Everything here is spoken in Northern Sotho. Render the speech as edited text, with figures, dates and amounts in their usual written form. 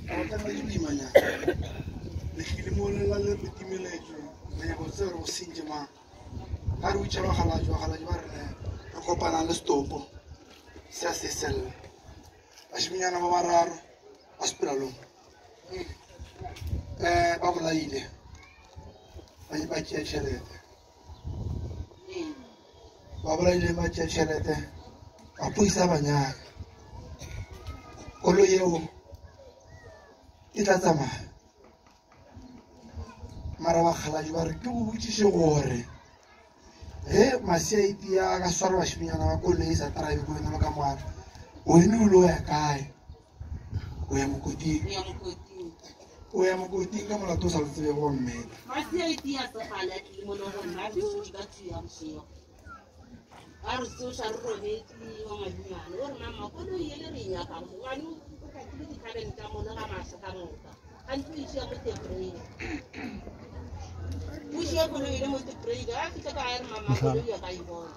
Taba tša boimanyana lehlile mo le la le timeletšwe re nyaka go tseba gore go sentše mang ga re utša bakgalabje bakgalabje ba re re kopana le setopo se a se sella bašiminyana ba bararo ba sepela long um ba bolaile ba tšea tšhelete ba bolaile ba tšea tšhelete maphodisa ba nyaka koloi eo e tla tsamaya mara bakgaladi ba re ke go botšiše gore ge maseaiti a ka swara bašiminyana ba koloi e sa drive ko wena ka moara wene o ile o ya kae o ya mokoting o ya mokoting ka molato o sa le tsebego wa mmeta a re tsoša re robetše wa madinyane o re mama koloi ele re e nyakago gobane o tlakile dikhabeng tša mone ga masha ka moka gantsi o išia mo tepreile o išia koloi ele mo tepreile a fitlha ka a re mama koloi ya ka e bona.